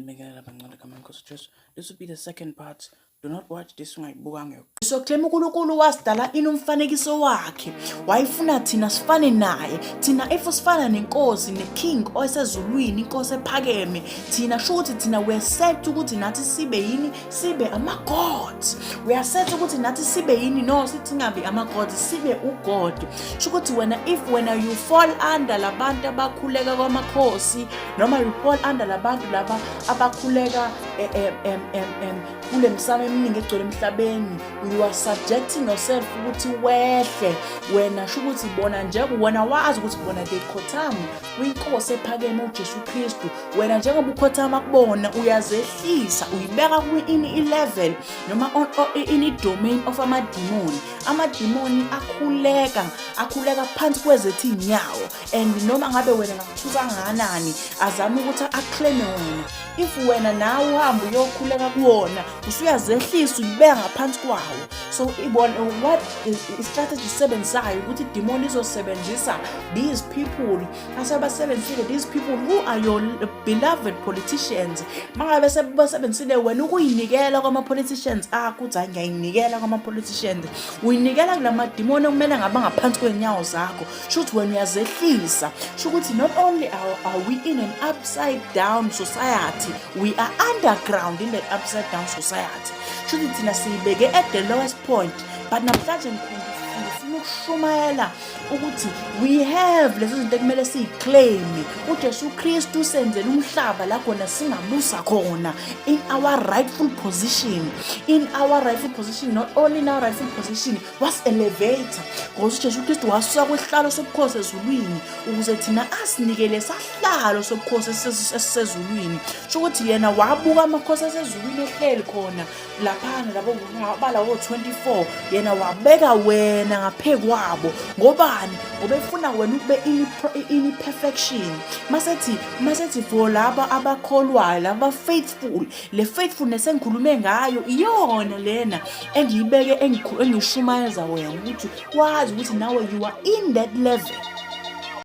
Nginibingelela bangcwele egameni leNkosi Jesu. This will be the second part. Do not watch this ungayibukanga. Soclaim uNkulunkulu wasidala inomfanekiso wakhe. Wayefuna thina sifane naye. Thina if sifana nenkosi neking osezulwini, inkosi ephakeme, thina sho ukuthi thina we are set ukuthi nathi sibe yini? Sibe ama gods. We are set ukuthi nathi sibe yini? No, sithi singabi ama gods, sibe uGod. Sho ukuthi wena if wena you fall under labantu abakhuleka kwamakhosi noma you fall under labantu laba abakhuleka kule misamo eminingi egcwele emhlabeni, you are subjecting yourself ukuthi wehle wena. Sho ukuthi bona nje wena wazi ukuthi bona they khothama kwinkosi ephakeme uJesu Kristu. Wena njengoba ukhothama kubona, uyazehlisa, uyibeka kwi-ini i-level noma in domain of amadimoni. Amadimoni akhuleka phansi kwezethu iy'nyawo, and noma ngabe wena ngakuthusa kangakanani azame ukuthi aclaime wena, if wena nawe uhambe uyokhuleka kuwona, usuyazehlisa, uyibeka ngaphansi kwawo. So ibona what i-strategy isebenzisayo ukuthi idimoni izosebenzisa these people asebasebenzisile, these people who are your beloved politicians. Mangabe sebasebenzisile wena ukuyinikela kwama-politicians akho, uthi, "Hayi, ngiyayinikela kwama-politicians," uyinikela kula madimoni okumele ngabe ngaphansi kwey'nyawo zakho. Sho ukuthi wena uyazehlisa. Sho ukuthi not only are we in an upside down society, we are underground in that upside down society. Sho ukuthi thina siyibeke at the lowest point. But namhlanje ngifuna ukushumayela ukuthi we have lezo zinto ekumele siyiclaim. UJesu Kristu usenzele umhlaba la khona singabusa khona in our rightful position, in our rightful position. Not only in our rightful position, was elevator, ngoba uJesu Kristu wasuka kwesihlalo sobukhosi ezulwini ukuze thina asinikele sahlalo sobukhosi esisezulwini. Sho ukuthi yena wabuka amakhosi asezulwini ehleli khona laphana labo bala wo-24, yena wabeka wena ngaphe kwabo. Ngobani? Ngoba efuna wena ube in perfection. Masethi for laba abakholwayo, laba faithful, le faithfulness engikhulume ngayo iyona lena engiyibeke, engishumayeza wena ukuthi wazi ukuthi nawe you are in that level.